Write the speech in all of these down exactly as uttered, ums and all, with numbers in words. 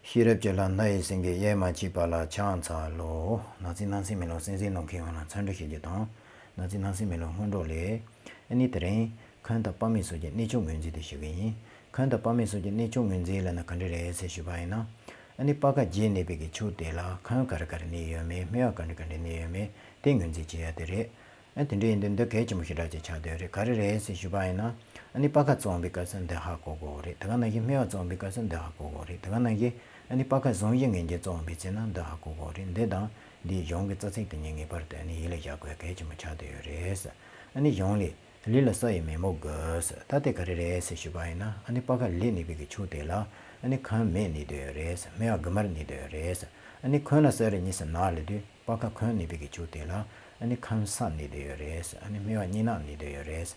ཤེས་རབ་ཀྱི་ལྷ་སྣང་བའི་སེང་གེ། གཡེལ་མ་མཆིས་པ་ལ་ཕྱག་འཚལ་ལོ། ནག་རྩིས་སྣང་སྲིད་མེ་ལོང་གསན་གཟིགས་གནང་མཁན་ཡོངས་ལ་འཚམས་འདྲི་ཞུ་རྒྱུ་དང་། ནག་རྩིས་སྣང་སྲིད་མེ་ལོང་སྔོན་འགྲོ་ལས། ཨ་ནི་དེ་རིང་ཁམས་དང་དཔག་མེད་ཚོགས་ཀྱི་གནས་ཆུང་ངོས་འཛིན་དེ་ཞུ་གི་ཡིན། ཁམས་དང་དཔག་མེད་ཚོགས་ཀྱི་གནས་ཆུང་ངོས་འཛིན་ལབ་ན་ག་འདྲ་རེད་ཟེར་ཞུས་པ་ཡིན་ན། ཨ་ནི་སྤར་ཁ་བརྒྱད་གནས་པའི་གི་ཆུ་དེ་ལ་ཁམས་ག་རེ་ག་རེ་གནས་ཡོད་མེད། སྨེ་བ་ག་འདྲ་ག་འདྲ་གནས་ཡོད་མེད་དེ་ངོས་འཛིན་བྱེད་ཡ་དེ་རེད། ཨ་དེ་འདྲ་ཡིན་དུས་འདི་གལ་ཆེན་པོ་ཞེ་དྲག་ཅིག་ཆགས་བསྡད་ཡོད་རེད། ག་རེ་རེད་ཟེར་ཞུས་པ་ཡིན་ན། ཨ་ནི་སྤར་ཁ་བཙོང་བའི་སྐབས་སུ་འདི་ཧ་གོ་དགོས་རེད། དེ་ག་ནང་བཞིན་སྨེ་བ་བཙོང་བའི་སྐབས་སུ་འདི་ཧ་གོ་དགོས་རེད། དེ་ག་ནང་བཞིན་ཨ་ནི་སྤར་ཁ་བཟུང་བཞིན་ངེས་ཀྱི་བཙོང་བའི་ཚེ་ན་འདི་ཧ་གོ་དགོས་རེད། འདི་དང་འདིའི་གཞུང་གི་རྩ་ཚིག་དེ་གཉིས་ངེས་པར་དུ་ཨ་ནི་ཡིད་ལ་བཞག་དགོས་གལ་ཆེན་པོ་ཆགས་བསྡད་ཡོད་རེད། ཨ་ནི་གཞུང་ལས། ལུས་ལ་ས་ཡི་མེ་མོ་དགོས། ད་དེ་ག་རེ་རེད་ཟེར་ཞུས་པ་ཡིན་ན། ཨ་ནི་སྤར་ཁ་ལས་གནས་པའི་གི་ཆུ་དེ་ལ་ཨ་ནི་ཁམས་མེས་གནས་བསྡད་ཡོད་རེད། སྨེ་བ་དགུ་དམར་གནས་བསྡད་ཡོད་རེད། ཨ་ནི་ཁམས་ལ་ས་རུ་གཉིས་སུ་ན་ལབ་དུས་སྤར་ཁ་ཁམས་གནས་པའི་གི་ཆུ་དེ་ལ་ཨ་ནི་ཁམས་ས་གནས་བསྡད་ཡོད་རེད། ཨ་ནི་སྨེ་བ་གཉིས་ནག་གནས་བསྡད་ཡོད་རེད།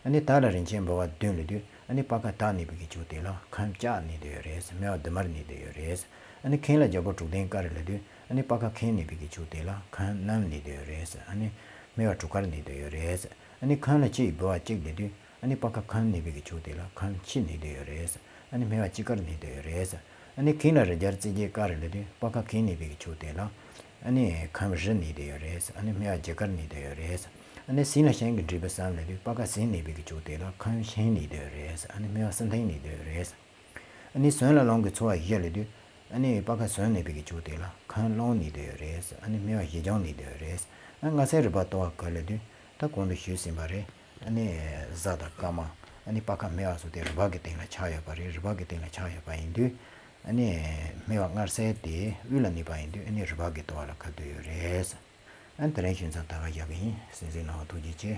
ཨ་ནི་ད་ལ་རིན་ཆེན་འབུལ་བ་བདུན་ལབ་དུས་ཨ་ནི་སྤར་ཁ་ད་གནས་པའི་གི་ཆུ་དེ་ལ་ཁམས་ལྕགས་གནས་བསྡད་ཡོད་རེད། སྨེ་བ་དུ་དམར་གནས་བསྡད་ཡོད་རེད། ཨ་ནི་ཁེང་ལ་རྒྱལ་པོ་དྲུག་ལྡན་དཀར་ལབ་དུས་ཨ་ནི་སྤར་ཁ་ཁེང་གནས་པའི་གི་ཆུ་དེ་ལ་ཁམས་གནམ་གནས་བསྡད་ཡོད་རེད། ཨ་ནི་སྨེ་བ་དྲུག་དཀར་གནས་བསྡད་ཡོད་རེད། ཨ་ནི་ཁམས་ལ་ཆུ་ཡི་འབུལ་བ་གཅིག་ལབ་དུས་ཨ་ནི་སྤར་ཁ་ཁམས་གནས་པའི་གི་ཆུ་དེ་ལ་ཁམས་ཆུ་གནས་བསྡད་ཡོད་རེད། ཨ་ནི་སྨེ་བ་གཅིག་དཀར་གནས་བསྡད་ཡོད་རེད། ཨ་ནི་ཁེང་ལ་རི་རྒྱལ་རྩེ་རྒྱལ་དཀར་ལབ་དུས་སྤར་ཁ་ཁེང་གནས་པའི་གི་ཆུ་དེ་ལ་ཨ་ནི་ཁམས་རི་གནས་བསྡད་ཡོད་རེད། ཨ་ནི་སྨེ་བ་རྒྱ་དཀར་གནས་བསྡད་ཡོད་རེད། ཨ་ནི་སེང་ལ་ཤིང་གི་འབྲས་བུ་གསུམ་ལབ་དུས་སྤར་ཁ་སེང་གནས་པའི་གི་ཆུ་དེ་ལ་ཁམས་ཤིང་གནས་བསྡད་ཡོད་རེད། ཨ་ནི་སྨེ་བ་སེང་ལྡེང་གནས་བསྡད་ཡོད་རེད། ཨ་ནི་ཟོན་ལ་ལོང་གི་ཚོ་བ་བཞི་ལབ་དུས་ཨ་ནི་སྤར་ཁ་ཟོན་གནས་པའི་གི་ཆུ་དེ་ལ་ཁམས་ལོང་གནས་བསྡད་ཡོད་རེད། ཨ་ནི་སྨེ་བ་བཞི་ལྗང་གནས་བསྡད་ཡོད་རེད། ཨ་ནི་སྔ་སེང་རུས་སྦལ་ཏོ་བ་ག་ལབ་དུས་ད་གོང་དུ་ཞུས་ཟིན་པ་རེད། ཨ་ནི་གཟའ་དང་སྐར་མ་ཨ་ནི་སྤར་ཁ་སྨེ་བ་སོགས་དེ་རུས་སྦལ་གི་སྟེང་ལ་ཆགས་ཡོད་པ་རེད། རུས་སྦལ་གི་སྟེང་ལ་ཆགས་ཡོད་པ་ཡིན་དུས་ཨ་ནི་སྨེ་བ་སྔ་སེང་དེ་དབུས་ལ་གནས་པ་ཡིན་དུས་ཨ་ནི་རུས་སྦལ་གི་ཏོ་བ་ལ་ཁ་གཏད་ཡོད་རེད། ཨ་ནི་དེ་རིང་ཞུ་མཚམས་ད་ག་བཞག་གི་ཡིན། གསན་གཟིགས་གནང་བ་ཐུགས་རྗེ་ཆེ།